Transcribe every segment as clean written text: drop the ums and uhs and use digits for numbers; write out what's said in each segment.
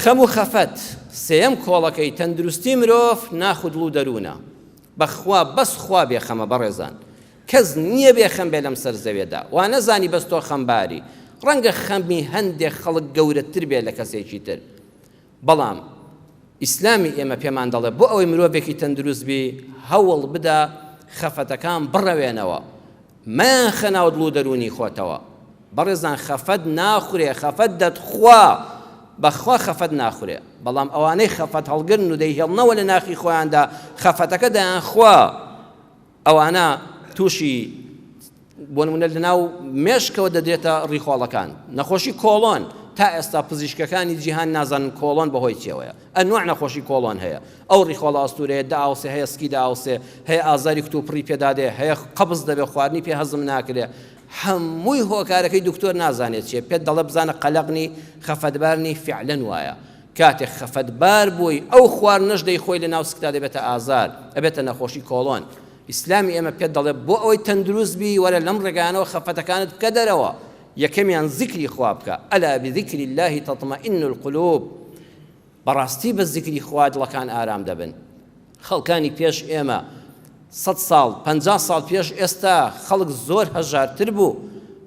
خەم و خەفەت، سێیەم کۆڵەکەی تەندروستی مرۆڤ ناخ و دڵ و دەروونە. بەخوا بەس خوا بێ خەمە بەڕێزان. کەس نییە بێ خەم بێ لەم سەر زەوێدا. وا نەزانی بەس تۆ خەمباری. ڕەنگە خەمی هەندێک خەڵک گەورەتر بێ لە کەسێکی تر. بەڵام ئیسلامی ئێمە پێمان دەڵێ بۆ ئەوەی مرۆڤێکی تەندروست بی هەوڵ بدە خەفەتەکان بڕەوێنەوە. مەیانخە ناو دڵ و دەروونی خۆتەوە. بەڕێزان خەفەت ناخورێ خەفەت دەتخوا بەخوا خەفەت ناخورێ بەڵام ئەوانەی خەفەت هەڵگرن و دەیهێڵنەوە لە ناخی خۆیاندا خەفەتەکە دەیانخوا ئەوانە تووشی بۆ نمونە لەناو مێشکەوە دەدرێتە ڕیخۆڵەکان نەخۆشی کۆڵۆن تا ئێستا پزیشکەکانی جیهان نازانن کۆڵۆن بەهۆی چێوەیە ئەنواع نەخۆشی کۆڵۆن هەیە ئەو ڕیخۆڵە ئەستوورەیە دەئاوسێ هەیە سکی دەئاوسێ هەیە ئازاری کتوپڕی پێدا دێ هەیە قەبز دەبێ خواردنی پێ هەزم ناکرێ هەمووی هۆکارەکەی دکتۆر نازانێت چیە پێت دەڵێ بزانە قەلەق نی خەفەتبار نی فعلەن وایە کاتێک خەفەتبار بووی ئەو خواردنەش دەیخۆی لە ناو سکتا دەبێتە ئازار ئەبێتە نەخۆشی کۆڵۆن ئیسلامی ئێمە پێت دەڵێ بۆ ئەوەی تەندروست بی وەرە لەم ڕێگایانەوە خەفەتەکانت بکە دەرەوە یەکەمیان زیکری خوا بکە الا بذکر الله تطمئن القلوب بەڕاستی بە زیکری خوا دڵەکان ئارام دەبن. خەڵکانی پێش ئێمە سەت ساڵ 50 ساڵ پێش ئێستا خەڵک زۆر هەژارتر بوو،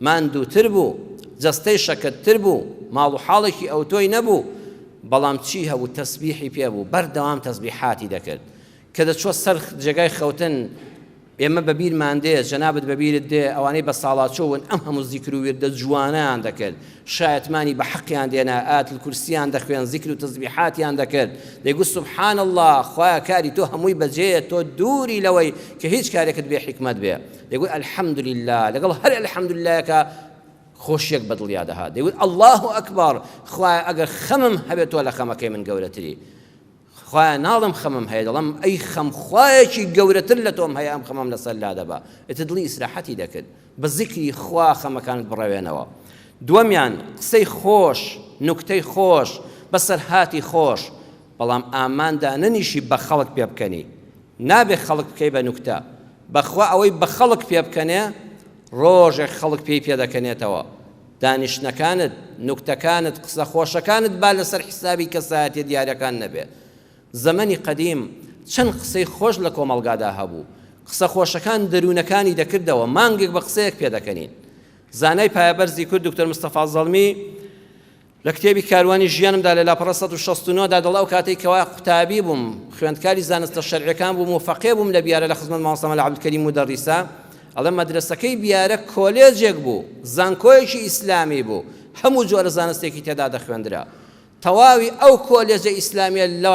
ماندووتر بوو، جەستەی شەکەتتر بوو، ماڵ و حاڵێکی ئەوتۆی نەبوو، بەڵام چی هەبوو تەسبیحی پێ بوو، بەردەوام تەسبیحاتی دەکرد. کە دەچووە سەر جێگای خەوتن ئێمە بە بیرمان دێ، جەنابت بە بیرت دێ، ئەوانەی بە ساڵاچوون ئەم هەموو زیکر و ویردە جوانەیان دەکرد، شایەتمانی بە حەقیان دێنا، آیت الکرسیان دەخوێند، زیکر و تەسبیحاتیان دەکرد، دەیگوت سبحان اللە، خوایە کاری تۆ هەمووی بەجێیە، تۆ دووری لەوەی کە هیچ کارێکت بێ حیکمەت بێ. دەیگوت الحمدللە، لەگەڵ هەر الحمدللەیەکا خۆشیەک بە دڵیا دەهات، دەیگوت اللە اکبر، خوایە ئەگەر خەمم هەبێ تۆ لە خەمەکەی من گەورەتری. خوایە ناڵێم خەمم هەیە دەڵێم ئەی خەم خوایەکی گەورەتر لە تۆم هەیە ئەم خەمەم لەسەر لادەبا ئیتر دڵی ئیسراحەتی دەکرد بە زیکری خوا خەمەکانت بڕەوێنەوە دووەمیان قسەی خۆش نوکتەی خۆش بەسەرهاتی خۆش بەڵام ئاماندا نەنیشی بە خەڵک پێ بکەنی نابێ خەڵک بکەی بە نوکتە بەخوا ئەوەی بە خەڵک پێ بکەنێ ڕۆژێک خەڵک پێی پێدەکەنێتەوە دانیشتنەکانت، نوکتەکانت، قسە خۆشەکانت با لەسەر حیسابی کەسایەتیە دیارەکان نەبێ. زەمەنی قەدیم چەند قسەی خۆش لە کۆمەڵگادا هەبوو. قسە خۆشەکان دەروونەکانی دەکردەوە، مانگێک بە قسەیەک پێدەکەنین. زانای پایەبەرزی کورد دکتۆر مستەفا زەڵمی، لە کتێبی کاروانی ژیانمدا لە لاپەڕە 169 دا دەڵێ ئەو کاتەی کەوا قوتابی بووم خوێندکاری زانستە شەرعیەکان بووم و فەقێ بووم لە بیارە لە خزمەت مامۆستا مەلا عەبدولکەریم مودەڕیسا ئەڵێ مەدرەسەکەی بیارە کۆلێجێک بوو زانکۆیەکی ئیسلامی بوو هەموو جۆرە زانستێکی تێدا دەخوێندرا تەواوی ئەو کۆلێجە ئیسلامیە لە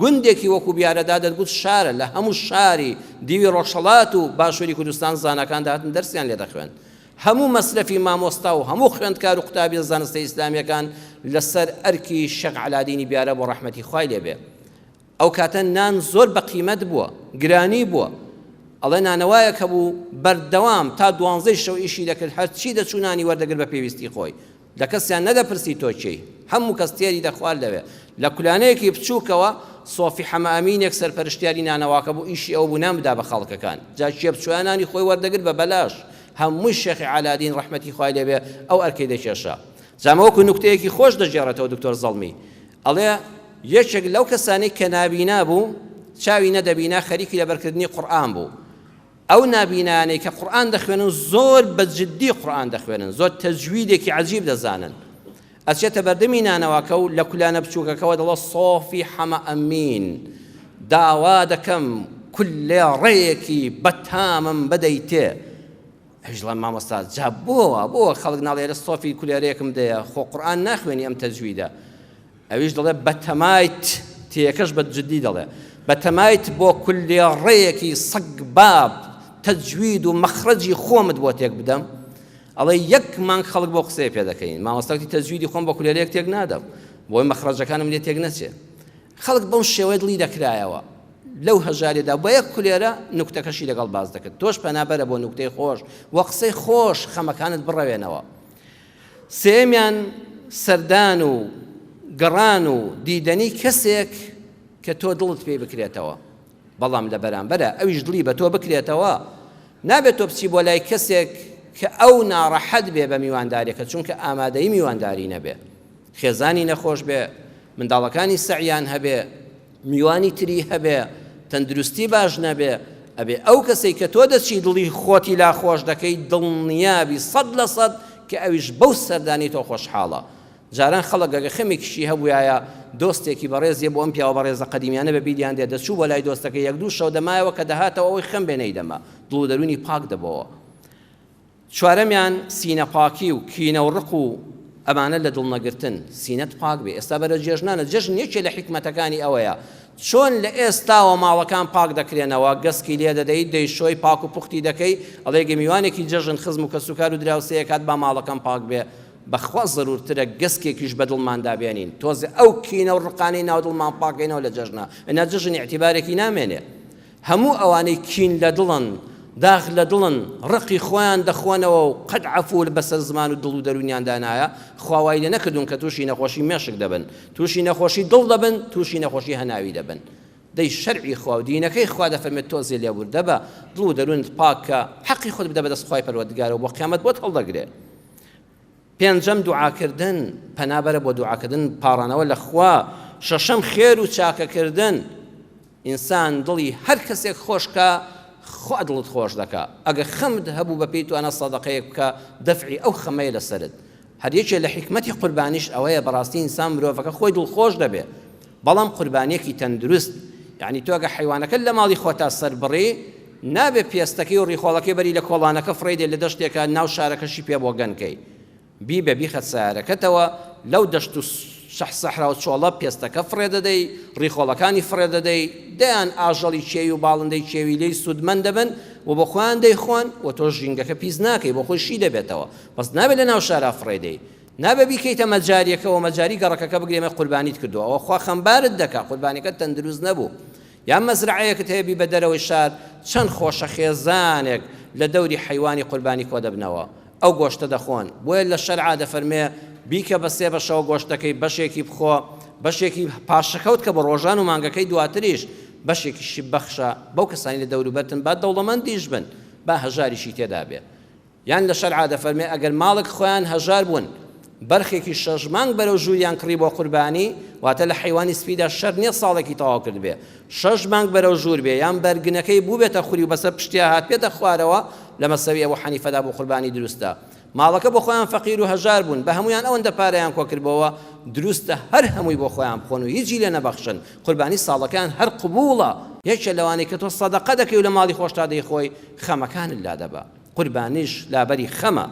گوندێکی وەکو بیارەدا دەتگوت شارە لە هەموو شاری دیوی ڕۆژهەڵات و باشووری کوردستان زاناکان دەهاتن دەرسیان لێ دەخوێند هەموو مەسرەفی مامۆستا و هەموو خوێندکار و قوتابیە زانستە ئیسلامیەکان لەسەر ئەرکی شێخ عەلادینی بیارە بۆ ڕەحمەتی خوای لێ بێ. ئەو کاتە نان زۆر بە قیمەت بووە، گرانی بووە. ئەڵێ نانەوایەک هەبوو بەردەوام تا دوانزەی شەو ئیشی دەکرد هەرچی دەچوو نانی وەردەگرت بە پێویستی خۆی. لە کەسیان نەدەپرسی تۆ کێی؟ هەموو کەس تێری دەخوارد لەوێ. لە کولانەیەکی بچووکەوە سۆفی حەمەئەمینێک سەرپەرشتیاری نانەواکە بوو، ئیشی ئەو بوو نان بدا بە خەڵکەکان. جا کێ بچوایە نانی خۆی وەردەگرت بە بەلاش. هەمووی شێخی عەلادین ڕەحمەتی خوای لێ بێ ئەو ئەرکەی دەکێشا. جا ئەمە وەکوو نوکتەیەکی خۆش دەگێڕێتەوە دکتۆر زەڵمی. ئەڵێ یەکێک لەو کەسانەی کە نابینا بوو، چاوی نەدەبینا، خەریکی لەبەرکردنی قورئان بوو. ئەو نابینایانەی کە قورئان دەخوێنن زۆر بە جدی قورئان دەخوێنن زۆر تەجویدێکی عەجیب دەزانن ئەچێتە بەردەمی نانەواکە و لە کولانە بچووکەکەوە دەڵێ سۆفی حەمە ئەمین داوا دەکەم کولێ ڕێیەکی بەتامم بدەیتێ ئەویش دەڵێ مامۆستا جا بۆوە بۆ خەڵک ناڵێ لە سۆفی کولێرەیەکم دەیە خۆ قورئان ناخوێنی ئەم تەجویدە ئەویش دەڵێ بەتەمایت، تێیەکەش بە جدی دەڵێ، بەتەمایت بۆ کولێڕەیەکی سەگباب تەجوید و مەخرەجی خۆمت بۆ تێک بدەم؟ ئەڵێ یەک مانگ خەڵک بۆ قسەیە پێ دەکەین مامۆستا وتی تەجویدی خۆم بە کولێرەیەک تێک نادەم بۆی مەخرەجەکانم لێ تێک نەچێ. خەڵک بەو شێوەیە دڵی دەکرایەوە لەو هەژاریەدا بە یەک کولێرە نوکتەکەشی لەگەڵ باس دەکرد. تۆش پەنابەرە بۆ نوکتەی خۆش و قسەی خۆش خەمەکانت بڕەوێنەوە. سێیەمیان سەردان و گەڕان و دیدەنی کەسێک کە تۆ دڵت پێی بکرێتەوە بەڵام لە بەرامبەرە ئەویش دڵی بە تۆ بکرێتەوە نابێت تۆ بچی بۆ لای کەسێک کە ئەو ناڕەحەت بێ بە میوانداریەکە چونکە ئامادەی میوانداری نەبێ خێزانی نەخۆش بێ. منداڵەکانی سەعیان هەبێ، میوانی تری هەبێ، تەندروستی باش نەبێ، ئەبێ ئەو کەسەی کە تۆ دەچی دڵی خۆتی لا خۆش دەکەی دڵنیابی 100% کە ئەویش بەو سەردانەی تۆ خۆشحاڵە. جاران خەڵک ئەگەر خەمێکیشی هەبوویایە دۆستێکی بەڕێزی بۆ ئەم پیاوە بەڕێزە قەدیمیانە بە بیریان دێ دەچوو بۆ لای دۆستەکەی یەک دوو شەو دەمایەوە کە دەهاتەوە ئەوەی خەم بێ نەیدەما دڵ و دەروونی پاک دەبۆوە. چوارەمیان سینە پاکی و کینە و ڕق و ئەمانە لە دڵ نەگرتن، سینەت پاک بێ، ئێستا بەرەو جێژنانە، جەژن یەکێ لە حیکمەتەکانی ئەوەیە چۆن لە ئێستاوە ماڵەکان پاک دەکرێنەوە، گەسکی لێ دەدەی، دەیشۆی، پاک و پوختی دەکەی، ئەڵێ گە میوانێکی جەژن خزم و کەسوکار و دراوسێیەک هات با ماڵەکەم پاک بێ، بەخوا زەرورترە گەسکێکیش بە دڵماندا بێنین، تۆزێ ئەو کینە و ڕقانەی ناو دڵمان پاکەینەوە لە جەژنا، ئەنا جەژن ئیعتیبارێکی نامێنێ. هەموو ئەوانەی کین لە دڵن، داخ لە دڵن، ڕقی خۆیان دەخۆنەوە و قەت عەفو بەسەر زمان و دڵ و دەروونیاندا نایە، خوا وای لێ نەکردوون کە تووشی نەخۆشی مێشک دەبن، تووشی نەخۆشی دڵ دەبن، تووشی نەخۆشی هەناوی دەبن. دەی شەرعی خوا و دینەکەی خوا دەفەرمێت تۆزێ لێبوردە بە، دڵ و دەروونت پاک کە، حەقی خۆت بدە بەدەست خوای پەروەردگارەوە بۆ قیامەت بۆت هەڵدەگرێ. پێنجەم، دوعاکردن، پەنا بەرە بۆ دوعاکردن، پاڕانەوە لە خوا. شەشەم، خێر و چاکەکردن، ئینسان دڵی هەر کەسێک خۆش کا خوا دڵت خۆش دەکا، ئەگەر خەمت هەبوو بە پێی توانا سەدەقەیەک بکە دەفعی ئەو خەمەیە لەسەرت. هەر یەکێ لە حیکمەتی قوربانیش ئەوەیە بەڕاستی ئینسان مرۆڤەکە خۆی دڵخۆش دەبێ بەڵام قوربانیەکی تەندروست یعنی تۆ ئەگەر حەیوانەکەت لە ماڵی خۆتا سەربڕی نابێ پێستەکەی و ڕیخۆڵەکەی بەری لە کۆڵانەکە فڕێدەی لە دەشتێکا ناو شارەکەشی پێ بۆگەن کەی بیبە بیخە سەیارەکەتەوە لەو دەشت و سەحرا و چۆڵە پێستەکە فڕێ دەدەی ڕیخۆڵەکانی فڕێ دەدەی دەیان ئاژەڵی کێوی و باڵندەی کێوی لێی سوودمەند دەبن و بۆ خۆیان دەیخۆن و تۆش ژینگەکە پیس ناکەی بۆ خۆی شی دەبێتەوە بەس نابێت لە ناو شارا فڕێ دەی نابێ بیکەیتە مەجاریەکەوە مەجاری گەڕەکەکە بگرێ مە قوربانیت کردووە ئەوە خوا خەمبارت دەکا قوربانیەکەت تەندروست نەبوو یان مەزرەعەیەکت هەیە بیبە دەرەوەی شار چەند خۆشە خێزانێک لە دەوری حەیوانی قوربانی کۆدەبنەوە ئەو گۆشتە دەخۆن بۆیە لە شەرعا دەفەرمێ بیکە بە سێ بەشەوە گۆشتەکەی بەشێکی بخۆ بەشێکی پاشەکەوت کە بۆ ڕۆژان و مانگەکەی دواتریش بەشێکیشی بەخشە بەو کەسانی لە دەوروبەرتن با دەوڵەمەندیش بن با هەژاریشی تێدا بێ یان لە شەرعا دەفەرمێ ئەگەر ماڵێک خۆیان هەژار بوون بەرخێکی شەش مانگ بەرەو ژووریان کڕی بۆ قوربانی واتە لە حەیوانی سپیدا شەرت نییە ساڵێکی تەواو کردبێ شەش مانگ بەرەو ژوور بێ یان بەرگنەکەی بووبێتە خوری و بەسەر پشتیا هاتبێتە خوارەوە لە مەسەوی ئەبو حەنیفەدا بۆ قوربانی دروستە ماڵەکە بۆ خۆیان فەقیر و هەژار بوون بە هەموویان ئەوەندە پارەیان کۆکردبۆوە دروستە هەر هەمووی بۆ خۆیان بخۆن و هیچی لێ نەبەخشن قوربانی ساڵەکەیان هەر قبوڵە یەکێ لەوانەی کە تۆ سەدەقە دەکەی و لە ماڵی خۆشتا دەیخۆی خەمەکانت لادەبا قوربانیش لابەری خەمە.